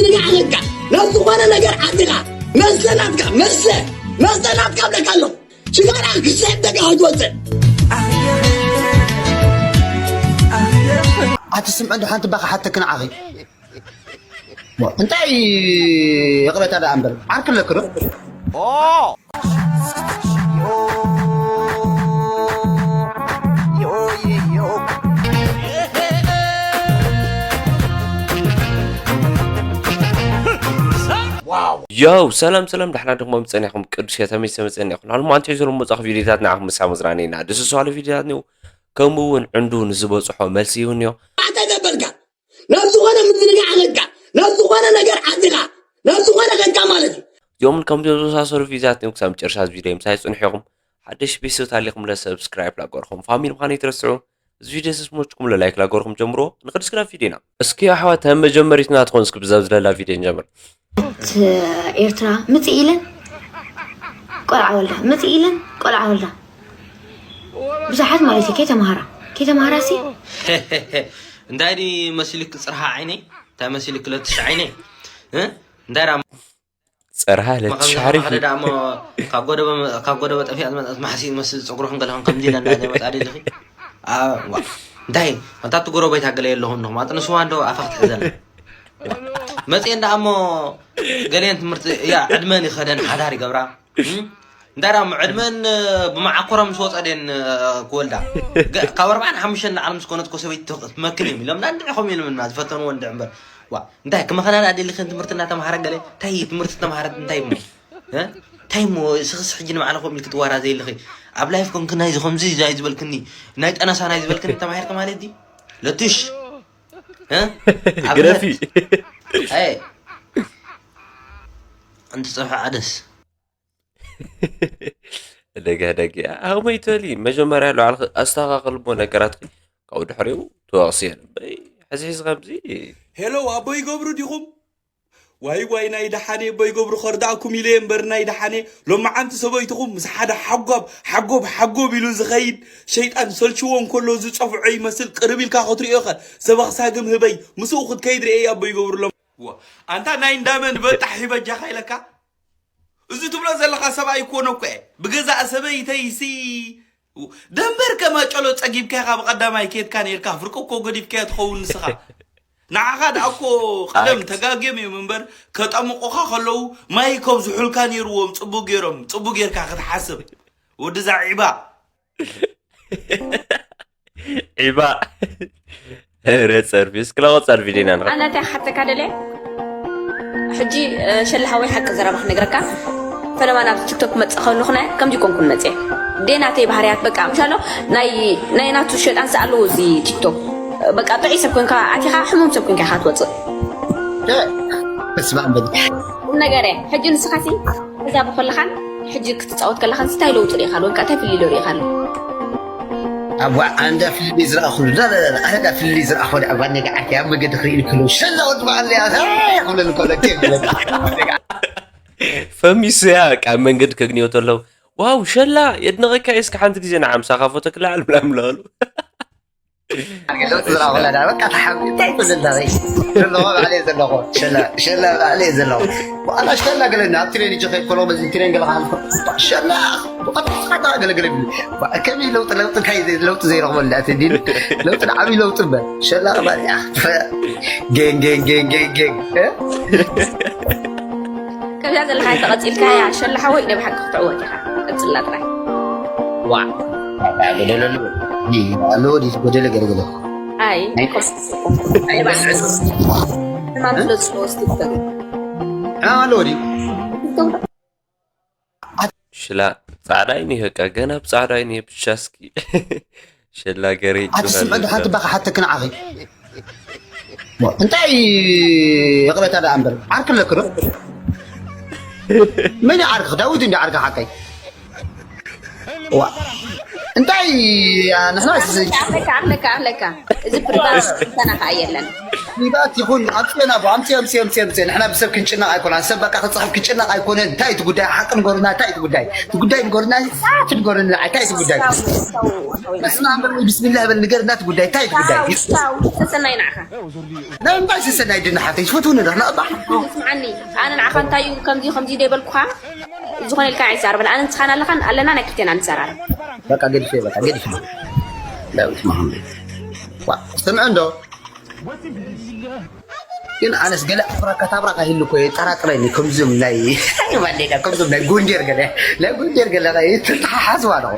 ንጋዓለካ ናብ ዝኾነ ነገር ዓድኻ መስተ ናትካ መስተ መስተ ናትካ ብለካ ኣለኹ። ሽጋራ ክሰብ ደጋ ክትወፅእ ኣቲ ስምዐ ዶ ሓንቲ ባኻ ሓተክን ዓኺ እንታይ ይቕረታ ደኣ እምበር ዓርኪ ኣለክ ዶ ዮው ሰላም ሰላም ዳሕና ድኹም ጸኒኹም ቅዱስ ከተመይ ሰመ ጸኒኹም ናሉ ማንተ ዘሎ መጻኹ ቪዲዮታት ንዓኹም ምሳብ መዝናነይና ደስ ዝዋለ ቪዲዮታት ነው ከምኡ እውን ዕንዱ ንዝበጽሖ መልሲ ይሁን ዮ ኣተገበልካ ናብ ዝኾነ ምዝንጋዕ ከድካ ናብ ዝኾነ ነገር ዓዲኻ ናብ ዝኾነ ከድካ ማለት እዩ። እዚኦምን ከምዚኦም ዝመሳሰሉ ቪዲዮታት እዮም ክሳብ መጨረሻ እዚ ቪዲዮ ምሳይ ፅንሑ ኢኹም። ሓደሽ ቤተሰብ ታሊኹም ለ ሰብስክራይብ ላገርኹም ፋሚሊ ምዃን ይትረስዑ። እዚ ቪዲዮ ስስሞችኩም ለ ላይክ ላገርኹም ጀምሮ። ንቅድስ ክላብ ቪዲዮና እስኪ ኣሕዋት ከም መጀመሪትና ትኾን እስኪ ብዛ ዝለላ ቪዲዮ ንጀምር። ኤርትራ ምፅእ ኢለን ቆልዓ ወልዳ ምፅእ ኢለን ቆልዓ ወልዳ ብዙሓት ማለት እዩ ከይተምሃራ ከይተምሃራ ሲ እንታይ ድዩ መሲልክ ፅርሃ ዓይነይ እንታይ መሲልክ ለትሽ ዓይነይ እ? እንታይ ዳ ፀርሃ ለትሽ መኸምዚ ሓሪፍ ሓደ ደኣ እሞ ካብ ጎደበ ካብ ጎደበ ጠፊኣ ዝመፀት ማሕሲእ ዝመስል ፀጉርኽን ገለኽን ከምዚ ኢለ እንዳ ዘይመፃ ደሊኺ ዋ እንታይ ኣንታ ትጎረቤታ ገለ የለኹም ንኹም ኣጥንስዋ እንዶ ኣፋ ክትሕዘና መፅየን ደኣ እሞ ገሌን ትምህርቲ እያ ዕድመን ይኸደን ሓዳር ይገብራ እንታይ ደኣ ዕድመን ብመዓኮራ ምስ ወፀ ደን ክወልዳ ካብ ኣርባዓን ሓሙሽተን ንዓለም ምስ ኮነት ኮ ሰበይቲ ትመክን እዮም ኢሎም ዳንድዕኹም እዮም ዝፈተንዎ እንድዕ እምበር ዋ እንታይ ክመኸና ደኣ ደሊኽን ትምህርቲ እናተምሃረ ገለ እንታይ ትምህርቲ ተምሃረት እንታይ እሞ እንታይ እሞ ስኽስ ሕጂ ንባዕልኹም ኢልክ ትዋራ ዘይልኺ ኣብ ላይፍ ኮንክ ናይ ዝኾምዚ ናይ ዝበልክኒ ናይ ጠነሳ ናይ ዝበልክኒ ተማሂርክ ማለት ድዩ ለትሽ ግረፊ እንት ፀብሐ ዓደስ ደገ ደገ ኣሁመ ይትበሊ መጀመርያ ለባዕልኺ ኣስተኻኽልሞ ነገራትኪ ካብኡ ድሕሪኡ ትወቕስየን እምበይ ሕዚ ሕዚ ከምዚ ሄሎ ኣቦ ይገብሩ ዲኹም ዋይ ዋይ ናይ ደሓኔ ኣቦ ይገብሩ ከርዳእኩም ኢለ እየ እምበር ናይ ደሓኔ ሎማዓንቲ ሰበይትኹም ምስ ሓደ ሓጓብ ሓጎብ ሓጎብ ኢሉ ዝኸይድ ሸይጣን ሰልችዎ እንከሎ ዝፀፍዖ ይመስል ቅርብ ኢልካ ክትሪኦ ኢኸ ሰበኽሳግም ህበይ ምስኡ ክትከይድ ርኤ ኣቦ ይገብሩ ሎም ኣንታ ናይ እንዳመን በጣሕ ይበጃኻ ኢለካ እዚ ትብሎ ዘለኻ ሰብኣይ ኮነ እኮ እየ ብገዛእ ሰበይተይሲ ደንበር ከማጨሎ ጸጊብካ ኢኻ ብቐዳማይ ኬድካ ነርካ ፍርቂ እኮ ገዲፍካዮ ትኸውን ንስኻ ንዓኻ ደኣ እኮ ቀደም ተጋግዮም እዮም እምበር ከጠምቑኻ ከለዉ ማይ ከብዝሑልካ ነይርዎም ጽቡቅ ገይሮም ጽቡቅ ገይርካ ክትሓስብ ወዲ እዛ ዒባ ዒባ ረ ጸርፊ እስክላ ቆጻል ቪዲዮና ንኸ ኣነ እንታይ ክሓተካ ደልየ ሕጂ ሸላ ሓወይ ሓቂ ዘረባ ክነግረካ ፈለማ ናብ ቲክቶክ ክመጽእ ከለኹ ናይ ከምዚ ኮንኩን መጽየ ዴናተይ ባህርያት በቃ ምሻሎ ናይ ናይ ናቱ ሸጣን ስኣለዎ እዚ ቲክቶክ በቃ ጥዑይ ሰብ ኮንካ ኣቲኻ ሕሙም ሰብ ኮንካ ኢኻ ትወጽእ እስማዕ በል ቁም ነገረ ሕጂ ንስኻሲ እዛ ብኮለኻን ሕጂ ክትፃወት ከለኻን እንታይ ለውጢ ሪኢኻሉ ወይ እንታይ ፍልይ ዶ ሪኢኻሉ ኣብ ኣንዳ ፍልልይ ዝረኣኹሉ ኣንዳ ፍልልይ ዝረኣኹ ኣብ ኣነጋ ዓርኪ ኣብ መገዲ ክርኢ ከሎ ሸላ ወዲ በዓል እያ ክብለኒ ከሎ ኬፍ ይብለኒ ፈሚሱ ያ ካብ መንገዲ ከግንዮ ተለው ዋው ሸላ የድነቐካ እስከ ሓንቲ ግዜ ንዓምሳኻ ፎቶ ክልዓል ምናምን ለበሉ ለውጢ ዝረኣኹላ ዳ በቃ ተሓብ እንታይ ትብል ኣለኺ ዘለኹ ባዕለይ ዘለኹ ሸላ ሸላ ባዕለይ ዘለኹ ዋላ ሸላ ገለና ኣብ ትሬን እጅ ከይድ ከሎ በዚ ትሬን ገለ ክሓልፎ ሸላ ብቐጥታ ገለገለ ይብል ከመይ ለውጢ ለውጢ እንታይ ለውጢ ዘይረኽበሉ ዳ ትዲን ለውጢ ዓብዪ ለውጢ እምበር ሸላ ባል ጌን ጌን ጌን ጌን ጌን ከብዛ ዘለካ ተቐፂልካ ያ ሸላ ሓወይ ናይ ብሓቂ ክትዕወት ኢኻ ቀፅላ ጥራይ ዋ ጎደለ ኣሎ ዲ ጎደለ ገለገለ ኣይ ሕማም ስለ ዝስወስ ትግበር ኣሎ ዲ ሽላ ጻዕዳ ይኒ በቃ ገና ብጻዕዳ ይኒ ብቻ እስኪ ሸላ ገሪ ኣቲ ስምዐ ዶ ሓንቲ ባኻ ሓተክን ዓኺ እንታይ ይቕረታ ደኣ እምበር ዓርኪ ኣለክ ዶ መን ዓርኪ ዳዊት እንዲ ዓርኪ ሓቀይ ዋ እንታይ ንሕና ኣምለካ ኣምለካ ኣምለካ እዚ ፕርዳንተና ከዓ የለን። ባት ይኹን ኣምፅኦና ብ ኣምፅኦ ኣምፅኦ ኣምፅኦ ኣምፅኦ ንሕና ብሰብ ክንጭነቕ ኣይኮናን። ሰብ በቃ ክፅሕፍ ክንጭነቕ ኣይኮነን። እንታይ እቲ ጉዳይ ሓቂ ንገሩና። እንታይ እቲ ጉዳይ እቲ ጉዳይ ንገሩና። ሰዓት ንገሩና። እንታይ እቲ ጉዳይ እስማ እምበር ወይ ብስሚላህ በል ንገርና። እቲ ጉዳይ እንታይ እቲ ጉዳይ ሰሰናይ ንዓኻ ናይ እንታይ ሰሰናይ ድና ሓተይ ትፈትውኒ ዶ ንቕባሕ ስምዓኒ ኣነ ንዓኻ እንታይ እዩ ከምዚ ከምዚ ደይበልኩኻ ዝኾነ ኢልካ ኣይዛረብን ኣነ ንስኻን ኣለኻን ኣለና ናይ ክልቴና ንዘራረብ በቃ ገዲፈ በቃ ገዲፈ ዳዊት መሓመድ ስምዐ እንዶ ግን ኣነስ ገለ ኣብራካ ታብራካ ሂሉ እኮ የጠራጥረኒ ከምዞም ናይ ማሌዳ ከምዞም ናይ ጎንዴር ገለ ናይ ጎንዴር ገለ ተተሓሓዝዋ ኣለኹ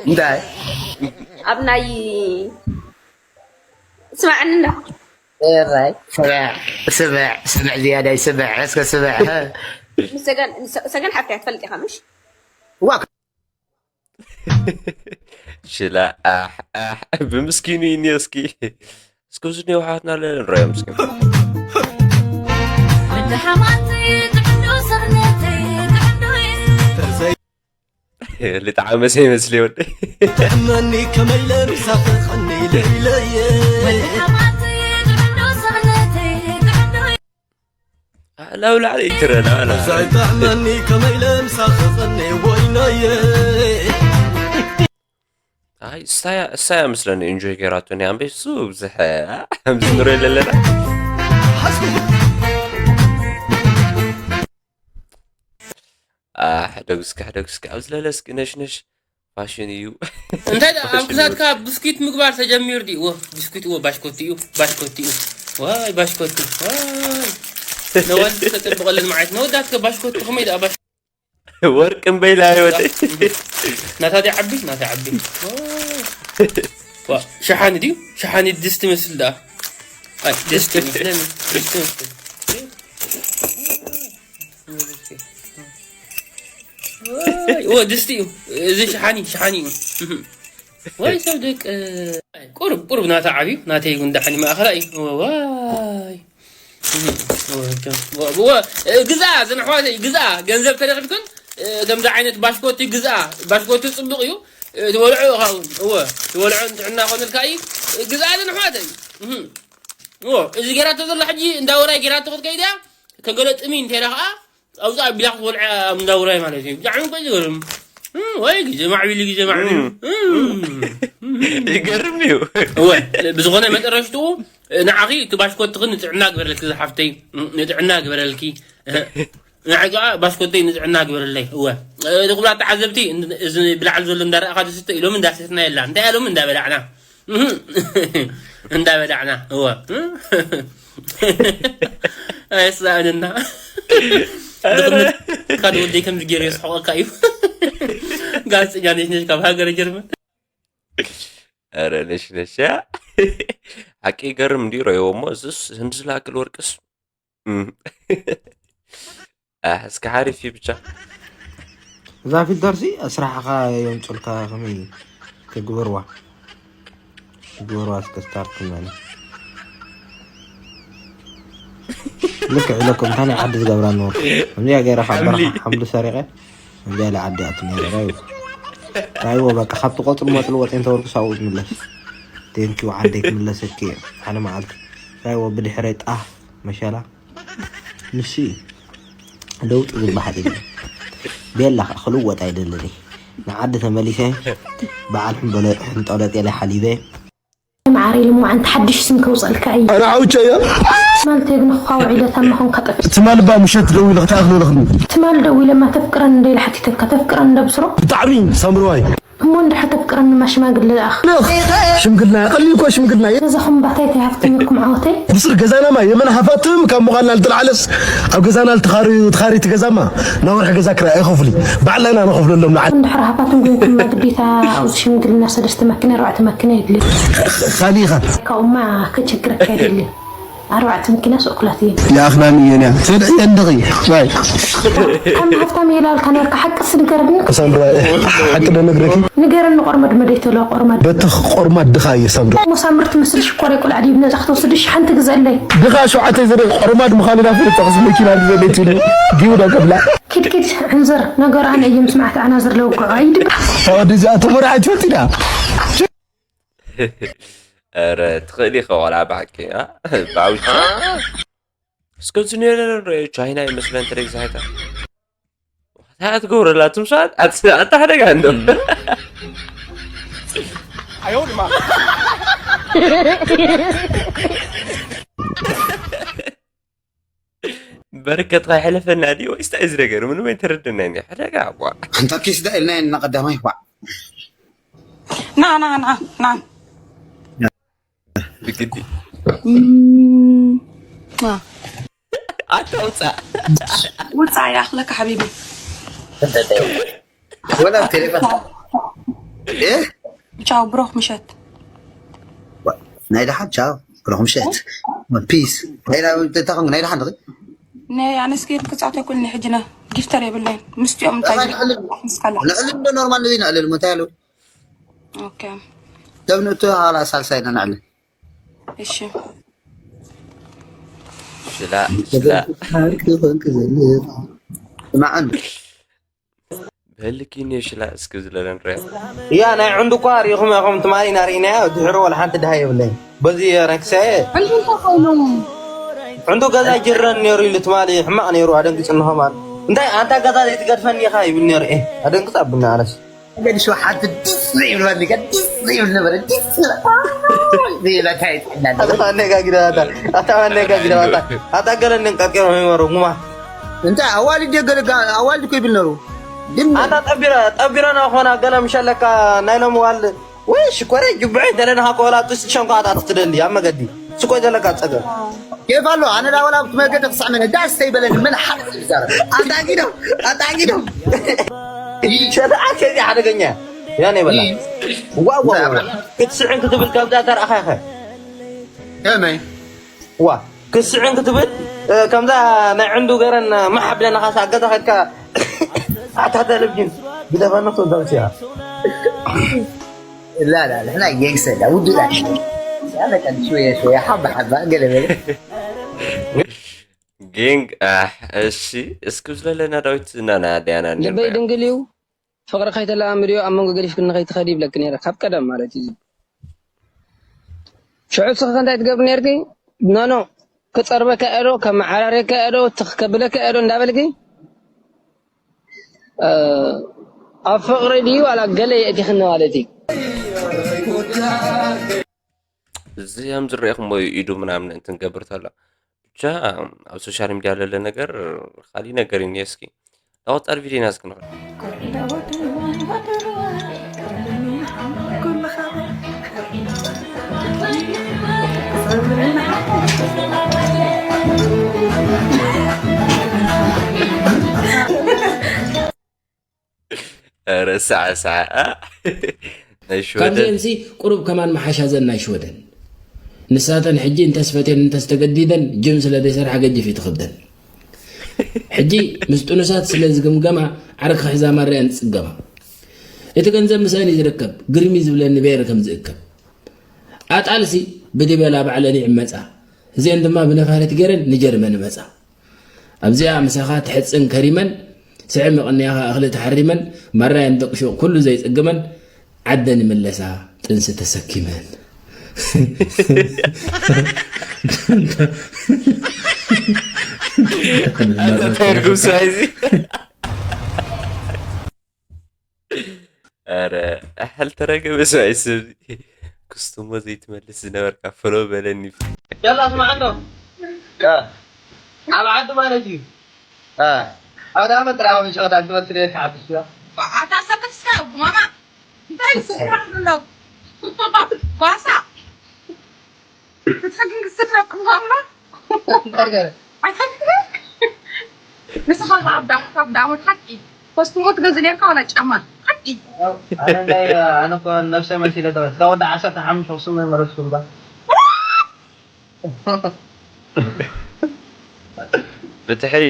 እንታይ ኣብ ናይ ስማዕኒ እንዳ ራይ ስምዕ ስምዕ ስምዕ ዝያዳይ ስምዕ እስከ ስምዕ ሰገን ሓፍትያ ትፈልጥ ኢኻ ምሽ ዋ ሽላ ኣሕ ኣሕ ብምስኪኑ ይኒ እስኪ እስከ ዝኒ ውሓትና ለንረዮም እስኪ ልጣዓመሰ ይመስል ወደ ጥዕመኒ ከመይ ለምሳኸ ቐኒ ለይለየ ላው ላዕሊ ይትረና ዛይ ጥዕመኒ ከመይ ለምሳኸ ቐኒ ወይነየ ኣይ እሳያ እሳያ መስለኒ ኢንጆይ ገይራቶ ኒ ኣንበይ እሱ ብዝሕ ከምዚ ንሪኦ ዘለና ሕደጉስኪ ሕደጉስኪ ኣብ ዝለለስኪ ነሽነሽ ፋሽን እዩ እንታይ ደኣ ኣብ ክሳድካ ብስኪት ምግባር ተጀሚሩ ድዩ ወ ብስኪት ወ ባሽኮቲ እዩ ባሽኮቲ እዩ ዋይ ባሽኮቲ ዋይ ነዋልድ ተጠብቐለን መዓት ነወዳትከ ባሽኮቲ ከመይ ደኣ ባሽ ወርቂ እምበይላ ይወደ ናታ ዲ ዓቢ ናታ ዓቢ ሸሓኒ ድዩ ሸሓኒ ድስቲ መስል ደኣ ድስቲ መስል ድስቲ መስል ድስቲ እዩ እዚ ሸሓኒ ሸሓኒ እዩ ወይ ሰብ ደቂ ቁርብ ቁርብ ናታ ዓብዩ ናተይ እውን ዳሓኒ ማእኸላ እዩ ዋይ ግዛ ዝንሕዋተይ ግዛ ገንዘብ ተረኺብክን ከምዚ ዓይነት ባሽኮቲ ግዛ ባሽኮቲ ፅቡቅ እዩ ትበልዑ እኻ እውን እወ ትበልዑ ጥዕና ኮነልካ እዩ ግዛ ዝንሕዋተይ እወ እዚ ጌራቶ ዘሎ ሕጂ እንዳወራይ ጌራቶ ክትከይድ እያ ተገለጥሚ እንተይላ ከዓ ኣብዛ ኣቢላ ክትበልዐ ኣብ እንዳውራይ ማለት እዩ ብጣዕሚ እኮ ዝገርም ወይ ግዜ ማዕቢሉ ግዜ ማዕቢሉ ይገርም እዩ እወ ብዝኾነ መጠረሽትኡ ንዓኺ እቲ ባሽኮትኽን ንጥዕና ግበረልኪ ዝሓፍተይ ንጥዕና ግበረልኪ ንዓይ ከዓ ባሽኮተይ ንጥዕና ግበረለይ እወ እቲ ክቡራት ተዓዘብቲ እዚ ብላዕሊ ዘሎ እንዳረእኻ ዝስተ ኢሎም እንዳሰትና የላ እንታይ ኣሎም እንዳበላዕና እንዳበላዕና እወ ኣይስኣንና ድኽነትካ ንወደይ ከምዚ ገይሩ የስሕቐካ እዩ ጋዜጠኛ ነሽነሽ ካብ ሃገረ ጀርመን ኧረ ነሽነሽ ሓቂ ይገርም እንዲ ረእዎ እሞ እዝስ ህንዲ ዝለኣክል ወርቅስ እስከ ሓሪፍ እዩ ብቻ። እዛ ፊልተር ሲ ስራሕኻ የምፅልካ ከመይ ክግበርዋ ክግበርዋ እስከ ስታርት ትመኒ ልክዕ ኢለኩም እንታይ ናይ ዓዲ ዝገብራ ነበርኩ ከምዚኣ ገይረ ካብ በረኻ ሓምሊ ሰሪቐ ከምዚኣ ኢለ ዓዲ ኣቲ ነይረ ራይዎ ራይዎ በቃ ካብቲ ቆፅሊ መፅሊ ወፂ እንተወርኩ ሳብኡ ዝምለስ ቴንኪው ዓደይ ክምለሰኪ እየ ሓደ መዓልቲ ራይዎ ብድሕረይ ጣፍ መሸላ ንሱ እዩ ለውጢ ዝበሃል የለን። ቤላ ከዓ ክልወጥ ኣይደልን እየ። ንዓዲ ተመሊሰ በዓል ሕንጠሎ- ሕንጠሎጤለ ሓሊበ ማዓረይ ልሞ ኣንቲ ሓድሽ ስም ከውፀልካ እዩ ኣረ ዓውቸዮ ማልተይ ግን ኳ ውዒለ ታማ ኮንካ ጠፊ ትማል ባ ምሸት ደው ኢለ ክትኣኽሎ ለኽኒ ትማል ደው ኢለማ ተፍቅረን እንደ ኢለ ሓቲተካ ተፍቅረን እንደ ብስሮ ብጣዕሚ ሳምርዋይ እሞ እንድሕር ተፍቅረኒማ ሽማግለ ልኣኽ። ሽምግልና ቀሊል እኮ ሽምግልና እየ። ገዛኹም ባታይ ተይ ሃፍትመኩም ዓወተይ። ብስር ገዛናማ የመን ሃፋትም ካብ ምዃንና ልትልዓለስ ኣብ ገዛና ልትኻሪ ትኻሪ እቲ ገዛማ ናወርሒ ገዛ ክራይ ኣይኸፍሉ ባዕልና ኢና ንኸፍለሎም ንዓል። እንድሕር ሃፋትም ኮይንኩምማ ግዴታ ኣብዚ ሽምግልና ሰለስተ መኪና ኣርባዕተ መኪና የድልየኩም። ካሊኻ። ካብኡማ ከቸግረካ የድልን። ኣርባዕተ መኪናስ እኩላት እየን። ይኣኽላኒ እየን እያ ትብል እየን ድኺ ባይ ከም ሃብታም እየ ላልካ ነርካ ሓቅስ ንገርኒ። ሳንድራ ሓቂ ዶ ነግረኪ? ንገረኒ ቆርመድ መደይ ተሎ ቆርመድ በቲ ቆርማድ ድኻ እየ ሳንድራ። ሞሳምር ትመስል ሽኮር ቆልዓ ድዩ ነዛ ክትወስድሽ ሓንቲ ግዘለይ። ድኻ ሸውዓተ ዘደ ቆርማድ ምዃኑ ዳ ፍልጥ ተኽስ መኪና ዘደት ኢሉ ጊቡ ዳ ቀብላ ኪድ ኪድ ዕንዝር ነገሩ ኣነ እየ ምስ ማዕተ ኣናዝር ለውግዖ ኣይድግ ወዲ እዚኣ ተመራሒት ፈቲዳ ኧረ ትኽእል ኢኸ ቆልዓ ብሓቂ ኣ? ብዓውቻ እስከዚ ነረ ቻይና ይመስለን ተደግዛሕታ እንታይ ትገብረላ ትምሳል ኣታ ሓደጋ እንዶ በረከትካ ይሕለፈና ድዩ ወይስ እንታይ እዚ ነገር ምንም ኣይተረደናኒ ሓደጋ ቧ ኣንታ ኪስ ዳ ኢልና ኢና ቀዳማይ ዋ ና ና ና ና ብግዲ እም፣ ና። ኣታውፃእ ውፃእ ይኣኽለካ ሓቢቢ ወላ ቴሌፎን እ ቻው ብሮክ ምሸት ናይ ደሓን ቻው ብሮክ ምሸት ፒስ ናይ ደሓን ዲኺ ናይ ኣነስጌት ክፃወት ኣይኮንኒ ሕጂ ና ጊፍተር የብለይን ምስቲኦም እንታይ ንዕልል ምስካላ ንዕልል እንዶ ኖርማል ንዚ ንዕልል እንታይ ኣለው ኦኬ ሰብ ንእቱ ኻላ ሳልሳይ ኢና ንዕልል እሺ ሽላ ሽላ ክኾንክ ዘለ ስማዕን በልኪኒ ሽላ እስኪ ዝለለ ንሪኦ እያ ናይ ዕንዱ እኳ ርኢኹም ኢኹም ትማሊ ኢና ርኢናዮ ድሕሪ ወላ ሓንቲ ድሃ የብለይ በዚ ረክሰየ ዕንዱ ገዛ ጅረን ነይሩ ኢሉ ትማሊ ሕማቕ ነይሩ ኣደንጊፅኒ ኸማን እንታይ ኣንታ ገዛ ዘይትገድፈኒ ኢኻ ይብል ነይሩ እ ኣደንግፅ ኣብና ኣነስ ገዲ ሸውሓት ድስ ዘይብል በሊከ ድስ ዘይብል ነበረ ድስ ይብለካ ይጥዕና ኣታ ኣነጋጊረታ ኣታ ኣነጋጊረታ ኣታ ገለ ነንቀቂሮም ይመሩ ጉማ እንታይ ኣዋልድ ገለጋ ኣዋልድ እኮ ይብል ነሩ ግን ኣታ ጠቢረ ጠቢረና ኾና ገለ ምሸለካ ናይ ሎም ዋል ወይ ሽኮረ ጅብዐ ደለና ቆላ ጥስ ሸንኳ ኣታ ትደሊ ኣብ መገዲ ስቆይ ዘለካ ጸገም ኬፍ ኣሎ ኣነ ዳ ወላ ብትመገደ ክሳዕ መነ ዳስ ተይበለኒ መን ሓቅ ይዛረብ ኣታ ጊዶ ኣታ ጊዶ ሸለዓ ከዚ ሓደገኛ ያኔ በላ ዋው ዋው ክትስዕን ክትብል ከምዛ ተረኣኻ ኢኸ ከመይ ዋ ክስዕን ክትብል እ፣ ከምዛ ናይ ዕንዱ ገረን ማሓብለና ካሳ ገዛ ከድካ ኣታ ተለብጅን ግደፈና ክትወዳውስ እያ لا لا نحن جينجستر لا ودي لا لا لا كان شويه شويه حبه حبه قلب ጌንግ ኣሕ፣ እሺ እስኪ ዝለለና ዳዊት እና ናይ ኣድያና ልበይ ድንግል እዩ ፍቕሪ ከይተለኣምድዮ ኣብ መንጎ ገዲፍክኒ ከይትኸዲ ይብለኪ ነይረ ካብ ቀደም ማለት እዩ ሽዑ ስኺ እንታይ ትገብሪ ነርኪ ኖኖ ክፀርበካ እዶ ከመዓራርየካ እዶ ትኽ ከብለካ እዶ እንዳበልኪ ኣብ ፍቕሪ ድዩ ዋላ ገለ የእቲኽኒ ማለት እዩ እዚ ከም ዝረእኹሞ እዩ ኢዱ ምናምን እንትን ገብር ተሎ ብቻ ኣብ ሶሻል ሚድያ ለለ ነገር ካሊእ ነገር እዩ እስኪ ዳቆጣር ቪድዮና እስኪ ንኽእል ረሳዕ ሳዕ ናይ ሽወደን ካብዚአንሲ ቁሩብ ከማን መሓሻ ዘን ናይ ሽወደን ንሳተን ሕጂ እንተስፈትየን እንተስተገዲደን ጅም ስለ ዘይሰርሓ ገጅፍ እዩ ትኽብደን ሕጂ ምስ ጥኑሳት ስለ ዝግምገማ ዓርኪ ክሕዛ ማርያን ትፅገማ እቲ ገንዘብ ምስአን እዩ ዝርከብ ግርሚ ዝብለኒ በየር ከም ዝእከብ ኣጣልሲ ብድበላ ባዕለን ይዕመፃ እዚአን ድማ ብነፋሪት ገይረን ንጀርመን መፃ ኣብዚኣ ምሳኻ ትሕፅን ከሪመን ስዕም ይቕንያኻ እኽሊ ተሓሪመን ማራየን ደቂ ሹቕ ኩሉ ዘይፅግመን ዓደን ይምለሳ ጥንሲ ተሰኪመን ተርጉም ስራይዚ ኧረ ኣሕል ተረገበ ሰብኣይ ሰብ ክስቱሞ ዘይትመልስ ዝነበርካ ፈሎ በለኒ ያላ ስማዕ እንዶ ኣብ ዓዲ ማለት እዩ ኣብ ዳመ ጥራዊ ሸቕጣ ትመስል እየ ክሓፍሽ ኣታ ሰክትስካ ጉማማ እንታይ ዝስራሕ ኣሎ ጓሳ ክትሕግን ክስረቅ ጉማማ ኣይፈልጥን ንስኻ ኣብ ዳሞት ኣብ ዳሞት ሓቂ ኮስትሞ ትገዝ ኔርካ ዋላ ጫማ ሓቂ ኣነ እኮ ነብሰ መሲለ ተወ ተወዳ ዓሰርተ ሓሙሽተ ክስም መረስኩ እምባ ብትሕሪ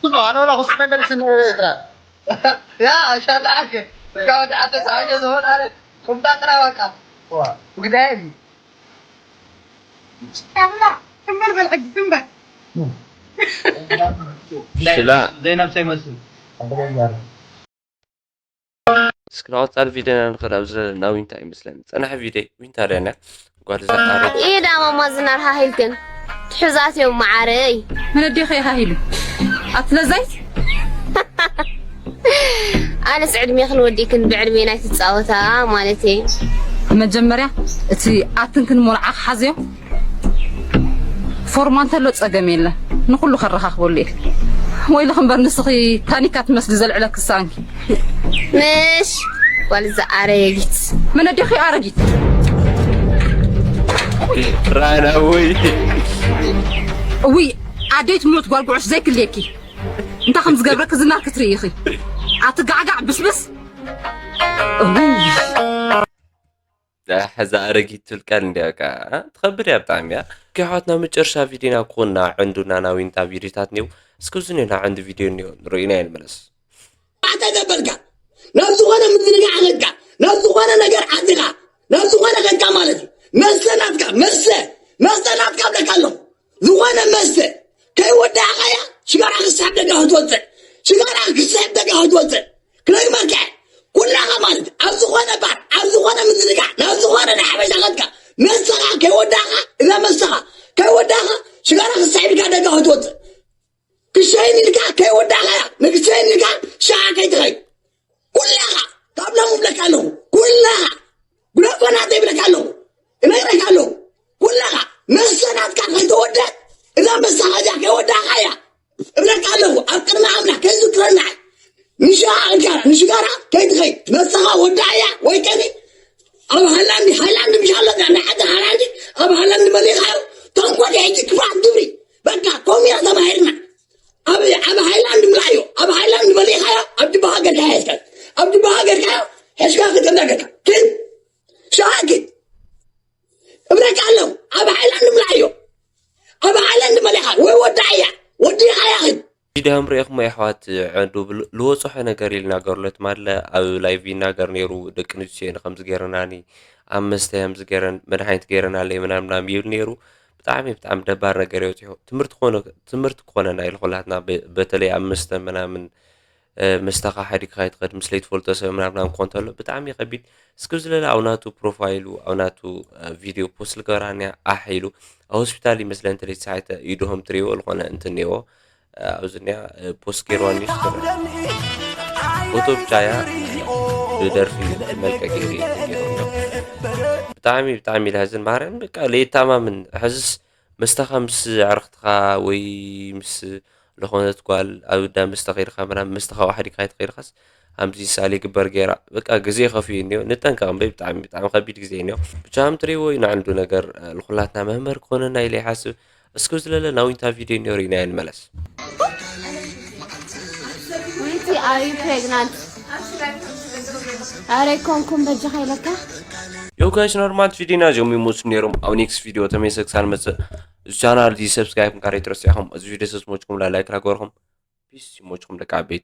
No, allora cosa stai per essere tra? Ja, ich hatte Angst. Ich glaube, der hatte Angst, so, alle. Kommt da drauf, Alter. Boah, du Gnädi. Stella, immer will ich bin bei. ሽላ Zeynep Seymour. እስኪ ናብ ቀጻሊ ቪድዮና ንኽእል። ኣብዚ ዘለና ዊንታ ይመስለኒ። ጸናሒ ቪድዮ ዊንታ ደና ጓል እዛ ኣረጊት ኢዳ ማማ ዝናር ሃሂልክን ትሑዛት እዮም መዓረይ። መን ኣዴኺ ሃሂሉ ኣትለዛይት ኣነስ ዕድሜኽን ወዲእክን ብዕድሜና ኣይትፃወታ ማለት እየ። መጀመርያ እቲ ኣትንክን ሞልዓ ክሓዝዮ ፎርማ እንተሎ ጸገም የለን ንኩሉ ከረኻኽበሉ እየ። ወይልኽ እምበር ንስኺ ታኒካ ትመስሊ ዘልዕለክ ሳንኪ ምሽ ጓል እዛ ኣረጊት መን ኣዴኺ ኣረጊት ራና ወይ እውይ ኣደይ ትሞት ጓል ጉዕሽ ዘይክልየኪ እንታይ ከም ዝገብረክ ዝናር ክትርኢ ኢኺ ኣትጋዕጋዕ ብስብስ እውይ ሕዛ ኣረጊት ትብል ቃል እንዲያ በቃ ትኸብድ እያ ብጣዕሚ እያ። ከሕዋትና መጨረሻ ቪድዮና ክኾንና ዕንዱና ናዊንታ ቪድዮታት ኒው እስኪ ዝኔና ዕንዱ ቪድዮ ኒዮ ንርእዩና የንመለስ። ተገበርካ ናብ ዝኾነ ምዝንጋዕ ከድካ ናብ ዝኾነ ነገር ኣትኻ ናብ ዝኾነ ከድካ ማለት እዩ። መስተ ናትካ መስተ መስተ ናትካ ብለካ ኣለኹ። ዝኾነ መስተ ከይወዳእኻያ ሽጋራ ክስሕብ ደጋ ክትወፅእ ሽጋራ ክስሕብ ደጋ ክትወፅእ ክነግመርካ ኩላኻ ማለት ኣብ ዝኾነ ባር ኣብ ዝኾነ ምዝንጋዕ ናብ ዝኾነ ናይ ሓበሻ ከድካ መስተኻ ከይወዳእኻ እዛ መስተኻ ከይወዳእኻ ሽጋራ ክስሕብ ኢልካ ደጋ ክትወፅእ ክሸይን ኢልካ ከይወዳእኻያ ንክሸይን ኢልካ ሸዓ ከይትኸይድ ኩላኻ ካብ ሎሚ እብለካ ኣለኹ ኩላኻ ጉዳት ወናተ ይብለካ ኣለኹ እነግረካ ኣለኹ ኩላኻ መሰናትካ ከይተወደት እዛ መሳኻጃ ከይወዳእኻያ እብለካ ኣለኹ ኣብ ቅድሚ ኣምላኽ ከይዝክረና ንሽዓ ኢልካ ንሽጋራ ከይትኸይድ መሳኻ ወዳእያ ወይ ከኒ ኣብ ሃላንድ ሃላንድ ምሽ ኣለና ንዓዲ ሃላንድ ኣብ ሃላንድ መሊኻዮ ተንኮል ሕጂ ክፋት ግብሪ በቃ ኮሚያ ተማሂርና ኣብ ኣብ ሃይላንድ ምላዮ ኣብ ሃይላንድ መሊኻዮ ኣብ ድባኻ ገድካ ሒዝካ ኣብ ድባኻ ገድካ ሒዝካ ክትብለገካ ግን ሸሃኪት እብለካ ኣለኹ ኣብ ሃይላንድ ምላዮ ኣብ ሃይላንድ መሊኻ ወይ ወዳእያ ወዲኻያ ኽድ ቪድዮም ርኢኹሞ የሕዋት ዕንዱ ልወፅሖ ነገር ይልናገሩለት ማለ ኣብ ላይቭ ይናገር ነይሩ ደቂ ኣንስትዮ ከምዚ ገይረናኒ ኣብ መስተ ከምዚ ገይረን መድሓኒት ገይረናለይ ምናምናም ይብል ነይሩ ብጣዕሚ ብጣዕሚ ደባር ነገር የውፅሑ ትምህርቲ ክኾነ ትምህርቲ ክኾነና ኢሉ ኩላትና በተለይ ኣብ መስተ ምናምን መስተኻ ሓዲግካ ይትኸድ ምስ ለይትፈልጦ ሰብ ምናምናም ክኾን ተሎ ብጣዕሚ ከቢድ እስኪ ዝለለ ኣብ ናቱ ፕሮፋይሉ ኣብ ናቱ ቪድዮ ፖስት ልገበራንያ ኣሕ ኢሉ ኣብ ሆስፒታል ይመስለ እንተ ለይተሳሒተ ኢድሆም ትሪዎ ዝኾነ እንትኔዎ ኣብዚኒያ ፖስት ገይርዋ ኒስ ፎቶ ብቻያ ብደርፊ መልቀ ገይሩ ብጣዕሚ ብጣዕሚ ለሕዝን ማርያም በቃ ለየታማምን ሕዝስ መስተኻ ምስ ኣዕርኽትኻ ወይ ምስ ዝኾነት ጓል ኣብ እንዳ መስተ ከይድካ ምናምን መስተኻ ዋሕዲካ ኣይትኸይድካስ ከምዚ ሳል ይግበር ገይራ በቃ ግዜ ከፍዩ እኒኦ ንጠንቀቕ እምበይ ብጣዕሚ ብጣዕሚ ከቢድ ግዜ እኒኦ ብቻ ከም ትሪእዎ እዩ ንዓንዱ ነገር ንኩላትና መምህር ክኾነና ኢለ ይሓስብ እስኪ ዝለለ ናዊንታ ቪድዮ እኒኦ ርኢናዮ ንመለስ ዊንቲ ኣር ዩ ፕሬግናንት ኣረ ኣይኮንኩም በጃኻ ኢለካ ዮ ጋይስ ኖርማል ቪዲዮና እዚኦም ይመስሉ ነይሮም ኣብ ኔክስት ቪዲዮ ተመልሰ ክሳብ ንመፅእ እዚ ቻናል እዚ ሰብስክራይብ ምካር ኣይትረስዑ ኢኹም እዚ ቪዲዮ ሰስሞችኩም ላይክ ላገርኹም ፒስ ይሞችኩም ደቂ ዓበይቲ